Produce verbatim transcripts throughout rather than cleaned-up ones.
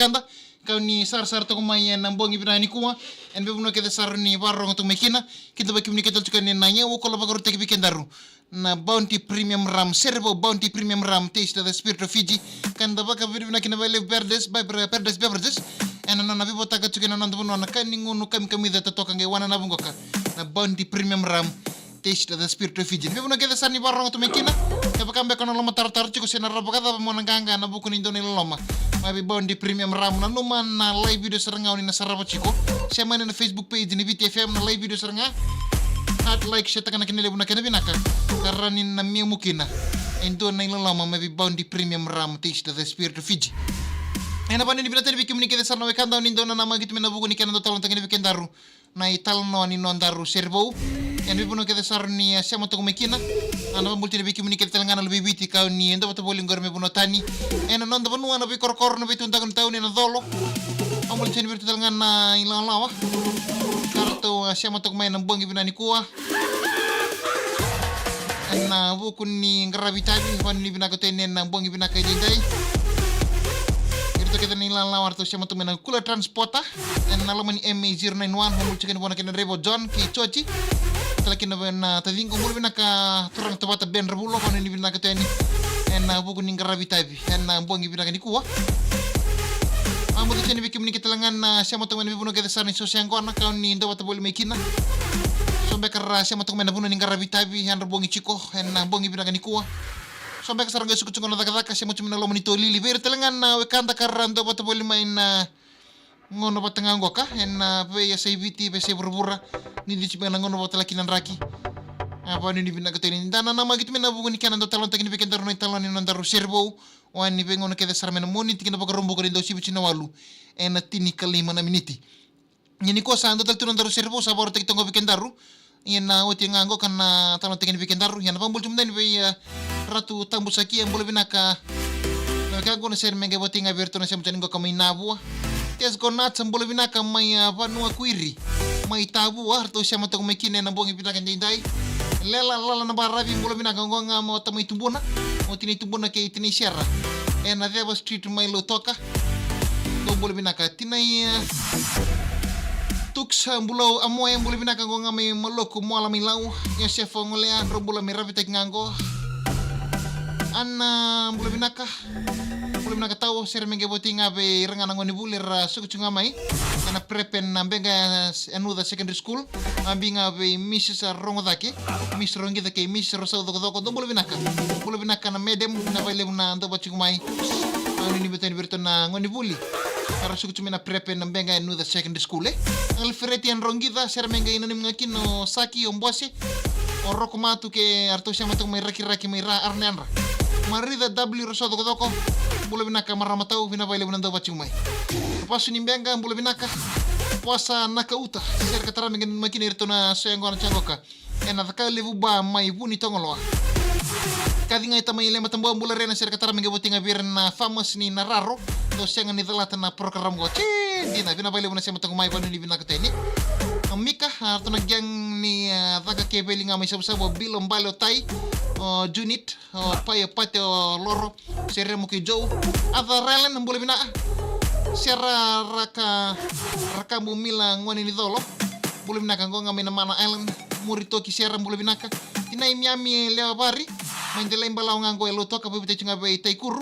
wekada, kau ni sarasara toka mai ena bogi vinaka nikua. Ena veivanua kece sara ni vakarorogo toka mai kina, kida vei kemuni kece tiko ni na ia ukola vakarutaki vei kedaru na Bounty Premium Rum, Serevou Bounty Premium Rum, taste the spirit of Fiji. Ka da vakavinavinaka kina vei Paradise, by Paradise Beverages. Ena nona veivotaka tiko ena noda vanua na ka ni gunu kamikamica totoka qai wana na vugoka, na Bounty Premium Rum, taste the spirit of Fiji. Ni veivanua kece sara ni vakarorogo tu mai kina, kevaka beka na loma taratara tiko se na rawa vakacava mo na qaqa ena vuku ni dua na iloloma, mai vei Bounty Premium Rum. Nanuma na live video sara ga o ni na sarava tiko, se mai na Facebook page ni Viti F M na live video sara ga. Heart, like, share taka na kena levu na kena vinaka, ka rawa ni na memu kina e dua na iloloma mai vei Bounty Premium Rum, taste the spirit of Fiji. Ena vakanuinui vinaka tale vei kemuni kece sara na wekada o ni dau nanamaki tu mai ena vuku ni kena dau talanoataki vei kedaru na italanoa ni nodaru Serevou. Ena veivanua kece sara ni a sema toka mai kina, a na vakabula tiko vei kemuni kece tale ga na luve i Viti ka o ni dau vata voli qori mai vanua tani, ena noda vanua, na veikorokoro, na veitudaku ni tauni, na colo. Vakabula tiko vei iratou tale ga na ilawalawa ka ratou a sema toka mai ena bogi vinaka nikua. Ena vuku ni qaravi tavi, vakanuinui vinaka tu yani ena bogi vinaka edaidai. Iratou kece na ilawalawa ratou sema tu mai na Kula Transporter ena loma ni M A zero nine one, vakabula tiko yani vua na kena draiva o John kei George. Tale kina vei na taciqu, bula vinaka turaga Tovata Ben Ravulo, vakanuinui vinaka tu yani ena vuku ni qaravi tavi ena bogi vinaka nikua. Vakabula tiko yani vei kemuni kece tale ga na sema toka mai na veivanua kece sara ni so se yaqona ka o ni dau vata voli mai kina. So beka ra sema toka mai na vanua ni qaravi tavi, yadra bogi tiko ena bogi vinaka nikua. So beka sara qai suka tiko na cakacaka, sema tiko mai na loma ni tolili. Vei ira tale ga na wekada ka ra dau vata voli mai na gauna vata ga qoka ena veiyasai Viti, veiyasai vuravura, ni cici beka na gauna vakatalaki na draki. A, vakanuinui vinaka tu yani. Da nanamaki tu mai ena vuku ni kena dau talanoataki vei kedaru na italanoa ni nodaru Serevou. Oya ni veigauna kece sara mai na Moniti ki na Vakaraubuka ni dau sivi tiniwalu ena tinikalima na miniti. Ia nikua sa dua tale tu na nodaru Serevou sa vakarautaki toka vei kedaru. Ia na oti ga qoka na talanoataki vei kedaru. Ia na vakabula tu mada yani vei, e, Ratu Tabu Sakia, bula vinaka na wekaqu, na sere me qai vakatekivu vei iratou na sema tu yani qoka mai Navua. Tesco Nuts, bula vinaka mai, e, Vanua Kuiri, mai Tavua, ratou sema toka mai kina ena bogi vinaka edaidai. Lela Lala na Baravi, bula vinaka, qo ga mai o tamai Tubuna, o tinai Tubuna kei tinai Sera ena Ceva Street mai Lautoka. Dou bula vinaka tinai, e, Tuks, e, Bulou Amoe, bula vinaka, qo ga mai Maloku, Moala mai Lau. Iosefa Golea, drau bula mai Ravitaki ga qo. Ana, bula vinaka. Bula vinaka tau, sere me qai vakatekivu vei ira ga na gonevuli era suka tiko ga mai ena prep ena Beqa Yanuca Secondary School. Vakabibi ga vei Missus Rogocake, Miss Roqica kei Miss Rosau Cokocoko, dou bula vinaka. Bula vinaka na madam, vinaka vakalevu na dau vata tiko mai. Au ni vei iratou na gonevuli era suka tiko mai na prep ena Beqa Yanuca Secondary School, e. Alfereti Roqica, sere me qai nanumi ga kina o Saki, o Bose, o Roko Matu kei iratou sema toka mai Rakiraki mai Ra, Aranedra. Marica W Rosau Cokocoko, bula vinaka marama tau, vinaka vakalevu na dau vata tiko mai. Vasu ni Beqa, bula vinaka. Vosa Nakauta, sere ka tara me qai nanumi kina iratou na so yaqona tiko qoka ena Cakalevu Bar mai Vunitogoloa. Kaci Gaita mai Lematabua, bula re na sere ka tara me qai vakatekivu vei ira na farmers ni Nararo, dou sega ni calata na program qo. Tsi, dina, vinaka vakalevu na sema toka mai, vakanuinui vinaka tu yani. O Mika, a, ratou na gang ni, a, caka kei veli ga mai Savusavu, o Bilo, Bale, o Tai, o Junit, o Pai, o Pate, o Loro, Seremu kei Joe. Aca Relen, bula vinaka. Sera Raka, Rakabu Mila, gone ni Colo, bula vinaka, qo ga mai na Mana Island. Muri Toki Sera, bula vinaka. Tinai Miami Lewa Vari, mai Delai Balawa ga qo e Lautoka, vakaivotaki tu ga vei Taikuru,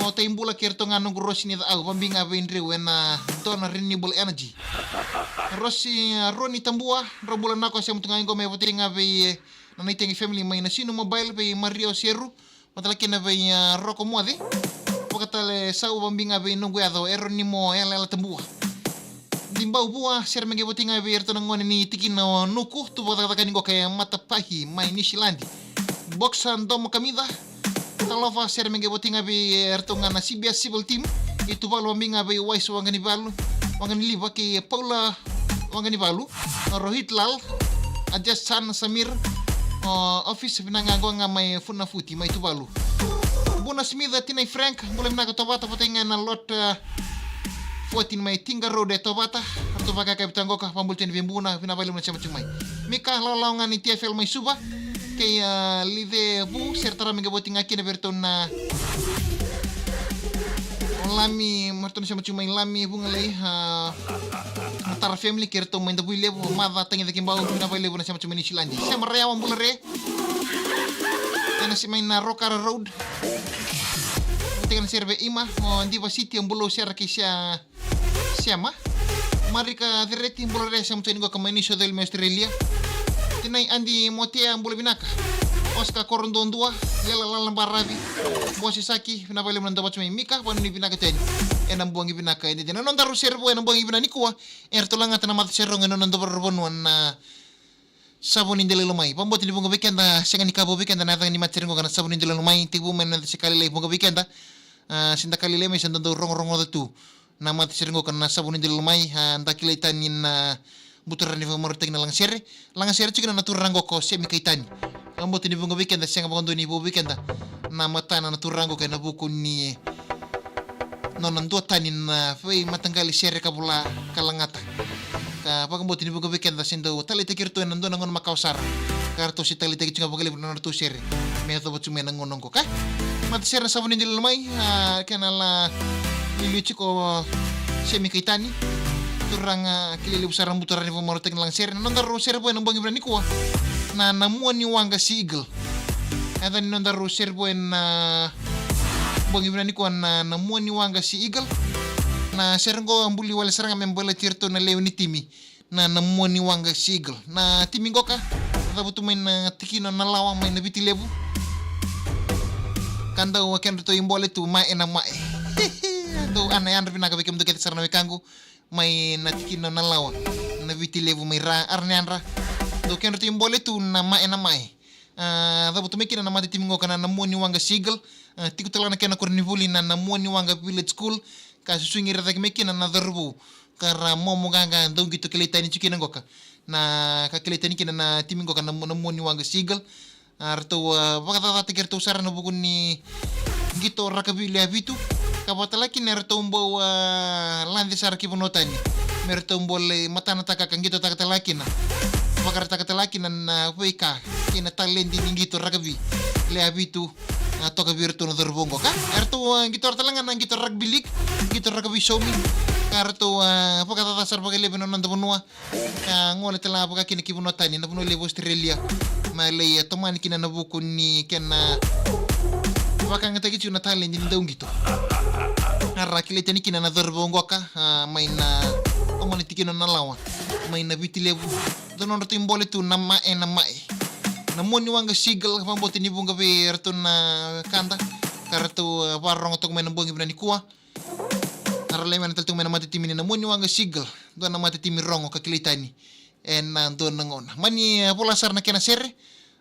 o Taibula kei iratou ga noqu Rosi ni Cau, vakabibi ga vei Driu ena Dona Renewable Energy. Rosi, a, Roni Tabua, drau bula nako, sema tu ga qo me vakaivotaki ga vei, e, na Naitegi family mai Nasinu Mobile, vei Maria o Seru, vata tale kina vei, a, Roko Moce. Vakatale Sau, vakabibi ga vei noqu yaca o Eronimo Yalayala Tabua. Dibau Vua, sere me qai vakatekivu vei iratou na gone ni tikina o Nuku, tu vakacakacaka ni qoka e Matapahi mai Niusiladi. Boxa Domo Kamica, Talofa, sere me qai vakatekivu vei iratou ga na C B S Civil Team i Tuvalu, vakabibi ga vei Wais Waqanivalu, Waqaniliva kei Paula Waqanivalu, Rohit Lal, Ajasan Samir, o Office, vinaka ga qo ga mai Funafuti mai Tuvalu. Buna Smith, tinai Frank, bula vinaka Tovata, vakatekivu ga na lot, e, fourteen mai Tiga Road e Tovata. Ratou vakayakavi toka qoka, vakabula tu yani vei Buna, vinaka vakalevu na sema tiko mai. Mika, lawalawa ga ni T F L mai Suva kei, a, Licevu, sere tara me qai vakatekivu ga kina vei iratou na, Lami, mai ratou na sema tu mai Lami, Vugalei, a, na Tara family, kei ratou mai Davuilevu, Maca, Tagicakibau, vinaka vakalevu na sema tu mai Niusiladi. Sema Rayawa, bula re. Tena si mai na Rokara Road. Tena sere vei Ima, o Diva City, o Bulou Sera kei Sia, Sema. Marika Cereti, bula re, sema tu yani qo ka mai Niu Sauceli mai Australia. Tinai Adi Motea, bula vinaka. Oscar Koroduadua, Lela Lala Baravi. Bose Saki, vinaka vakalevu na dau vatu mai Mika, vanua ni vinaka tu yani. Ena bogi vinaka, e dede na nodaru sere vou ena bogi vinaka nikua. Eratou lagata na matasere rogo ena nodaru vanua na Savo ni Delai Lomai. Vakabauta ni vuqa vei keda, sega ni ka vou vei keda na yaca ni matasere qo ka na Savo ni Delai Lomai, tekivu mai na se ka lailai vuqa vei keda. A, se da ka lailai mai se da dau rogorogoca tu na matasere qo ka na Savo ni Delai Lomai, a, da kilai tani na buturara ni vakamarautaki na lagasere. Lagasere tiko na turaga qo ko Semi Kaitani. Vakabauta ni vuqa vei keda, sega vakadua ni vou vei keda na matana na turaga qo ena vuku ni nona dua tani na veimataqali sere ka vola ka lagata. Ka vakabauta ni vuqa vei keda se dau taleitaki iratou ena dua na gauna makawa sara. Ka ratou se taleitaki tiko ga vakalevu na nodratou sere me yacova tu mai na gauna oqo ka. Matasere na Savo ni Delai Lomai, a, kena la liuliu tiko Semi Kaitani. Turaga kilai levu sara na buturara ni vakamarautaki na lagasere. Na nodaru sere vou ena bogi vinaka nikua na, na mua ni waqa Sea Eagle. Yaca ni nodaru sere vou ena bogi vinaka nikua na, na mua ni waqa Sea Eagle. Na sere qo a buli wale sara ga me baleti iratou na lewe ni timi na, na mua ni waqa Sea Eagle. Na timi qo ka cavutu mai na tikina o Nalawa mai na Viti Levu. Ka dau a kedratou ibole tu Mae na Mae. Dou ana yadra vinaka vei kemudou kece sara na wekaqu mai na tikina o Nalawa, na Viti Levu mai ra, ara na yadra. Dou kedratou ibole tu na Mae na Mae. A, cavutu mai kina na matatimi qo ka na, na mua ni waqa Sea Eagle. A, tiko tale ga na kena koronivuli na, na mua ni waqa Village School. Ka susugi ira cake mai kina na cauravou ka ra momo qaqa dau qito kilai tani tiko kina qo ka. Na ka kilai tani kina na timi qo ka na, na mua ni waqa Sea Eagle. A, ratou, a, vakacacataki iratou sara ena vuku ni qito rakavi lewe vitu. Ka vakatale kina eratou bau, a, laci sara ki vanua tani me ratou bau lai matanataka ka qitotaka tale kina, vakaraitaka tale kina na veika kei na taledi ni qito rakavi lewe vitu, a, toka vei iratou na cauravou oqo ka eratou, a, qitora tale ga na qito rakavi league, qito rakavi saumi. Ka ratou, a, vakacaca sara vakalevu ena noda vanua. Ka gole tale ga vaka kina ki vanua tani, na vanua levu Australia. Me lai, e, tomani kina na vuku ni kena vakayagataki tiko na taledi ni dauqito. Era kilai tani kina na cauravou oqo ka, a, mai na, oqo na tikina o Nalawa mai na Viti Levu. Dua na nodratou ibole tu na Mae na Mae. Na mua ni waqa Sea Eagle, vakabauta ni vuqa vei iratou na wekada ka ratou, e, vakarorogo toka mai na bogi vinaka nikua. Era lai mai na tale tu mai na matatimi ni na mua ni waqa Sea Eagle. Dua na matatimi rogo ka kilai tani ena dua na gauna. Mani, e, vola sara na kena sere.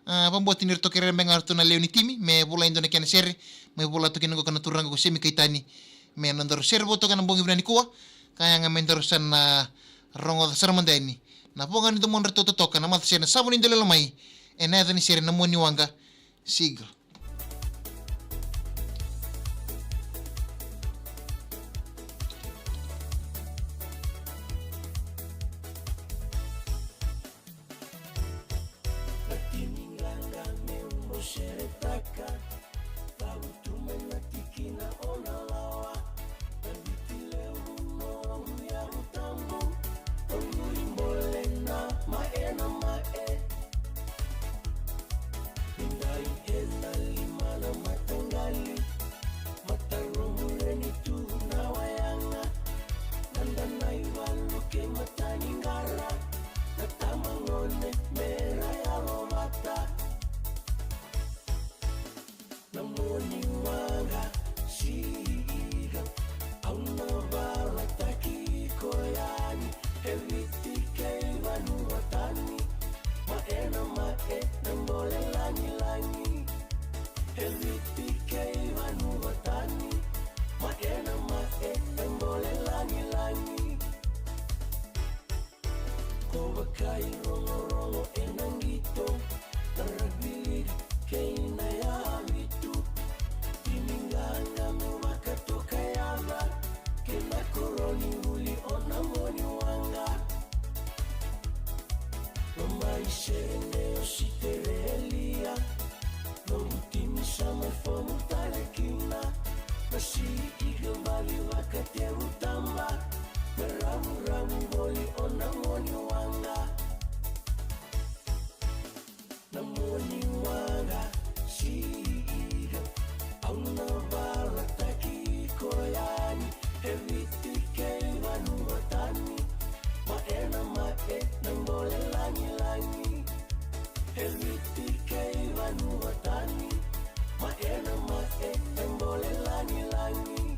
A, vakabauta ni ratou kerea beka ga ratou na lewe ni timi me vola e dua na kena sere. Me vola toka kina qo ka na turaga ko Semi Kaitani. Me nodaru sere vou toka ena bogi vinaka nikua. Ka yaga me daru sa na rogoca sara mada yani na voqa ni domodratou totoka na matasere na Savo ni Delai Lomai. Ena yaca ni sere na mua ni waqa Sea Eagle. Na mua ni waqa Sea Eagle, au na valataki iko yani. E Viti kei vanua tani, Mae na Mae, na bole lagilagi. E Viti kei vanua tani, Mae na Mae, na bole lagilagi. Ko vakairogorogo ena qito, na rakavi league kei na yavitu. Timi qaqa me vakatoka yaca, kei na koronivuli o na mua ni waqa. Lomai sere nei Ositerelia, nomu timi sa mai fomu tale kina. Siga vali vakateru taba, me ravuravu voli o na moni waqa. Na moni waqa, siga, au na valataki iko yani, e Viti kei vanua tani, ma ena ma e na bole lagilagi. E Viti kei vanua tani, ma ena ma e na bole lagilagi.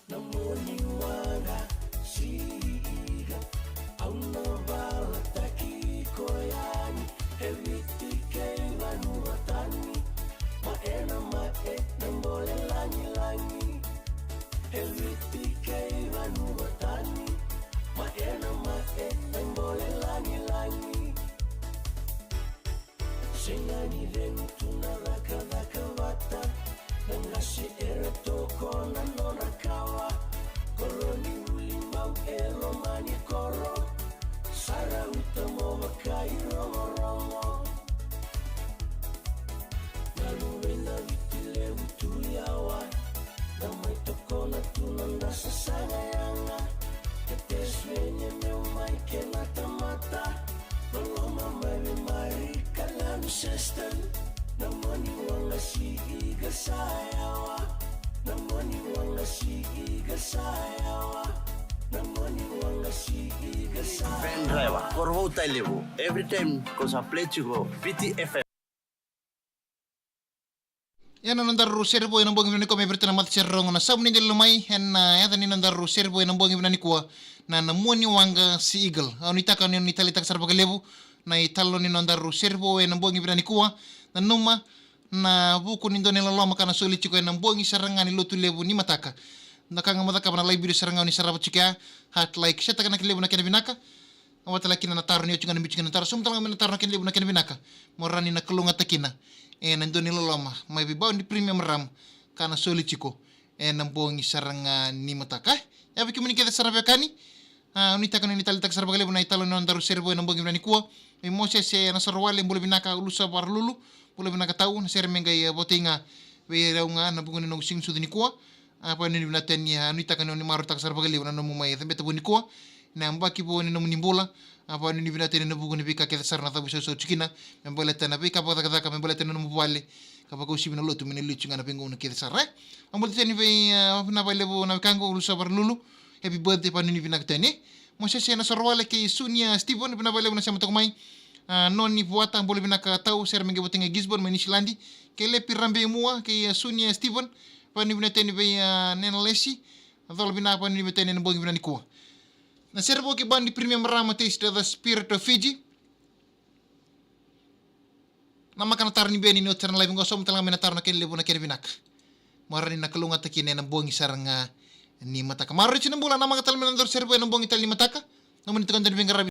Na moni waqa, siga, au na valataki iko yani, e Viti kei vanua tani, ma ena ma e na bole lagilagi. E Viti kei vanua tani, ma ena ma e na bole lagilagi. Sega ni cegu tu na cakacaka vata, na qase era tokona nona kawa. Koro ni vuli bau e loma ni koro, sa rauta mo vakairogorogo. Na luve na Viti levu tu yawa, na mai tokona tu na da sasaga yaga. Ke Tasmania meu mai kei na tamata, loloma mai vei Mari ka lanu sestan. Na moni waqa, siga sa yawa, na moni waqa, siga sa yawa, na moni waqa, siga sa yawa. Van driver, Korovou Tailevu. Every time ko sa play tiko Viti F M. Ia na nodaru sere vou ena bogi vinaka nikua mai Viti na matasere rogo na savu ni dela mai ena yaca ni nodaru sere vou ena bogi vinaka nikua na, na moni waqa, Sea Eagle. Au nuitaka ni, ni taleitaka sara vakalevu na italanoa ni nodaru sere vou ena bogi vinaka nikua. Nanuma na vuku ni dua na iloloma ka na soli tiko ena bogi sara ga ni Lotulevu ni mataka. Na ka ga mo cakava na live video sara ga o ni sarava tiko ya, heart, like, share taka na kena levu na kena vinaka. Au vata tale kina na taro ni oti ga na biu tiko na taro, sauma tale ga mai na taro na kena levu na kena vinaka. Mo rawa ni na kalougata kina ena dua na iloloma mai vei Bounty Premium Rum ka na soli tiko ena bogi sara ga ni mataka. Ia vei kemuni kece sara veiwekani, a, nuitaka ni taleitaka sara vakalevu na italanoa ni nodaru sere vou ena bogi vinaka nikua. Vei Mosese Nasarawale, bula vinaka. Ulusa Varalulu, bula vinaka tau. Na sere me qai, e, votei ga vei rau ga ena vuku ni noqu siga ni sucu nikua. A, vakanuinui vinaka tani, a, nuitaka ni o ni marautaka sara vakalevu na nomu mai cabeta vou nikua ena yabaki vou ni nomuni bula. A, vakanuinui vinaka tani ena vuku ni veika kece sara na cavuisausau tiko kina me baleta na veika vakacakacaka, me baleta na nomu vale, ka vakauasivi na lotu me na liu tiko ga ena veigauna kece sara, e. A, bula tani vei, a, vinaka vakalevu na wekaqu Ulusa Varalulu. Happy birthday, vakanuinui vinaka tani. Mosese Nasarawale kei Sunia Steven, vinaka vakalevu na sema toka mai. A, Noni Vuata, bula vinaka tau. Sere me qai votei ga Gisborne mai Niusiladi. Kei Lepi Rabemua kei, a, Sunia Steven, vakanuinui vinaka tani vei, a, Nena Lesi. A, cola vinaka, vakanuinui vinaka tani ena bogi vinaka nikua. Na sere vou kei Bounty Premium Rum, Taste the Spirit of Fiji. Namaka na taro ni beni ni oti sara na live qo, sauma tale ga mai na taro na kena levu na kena vinaka. Mo rawa ni na kalougata kina ena bogi sara ga ni mataka. Maroroi tiko na bula, namaka tale mai na nodaru sere vou ena bogi tale ni mataka. Nomuni tukadua ni veiqaravi.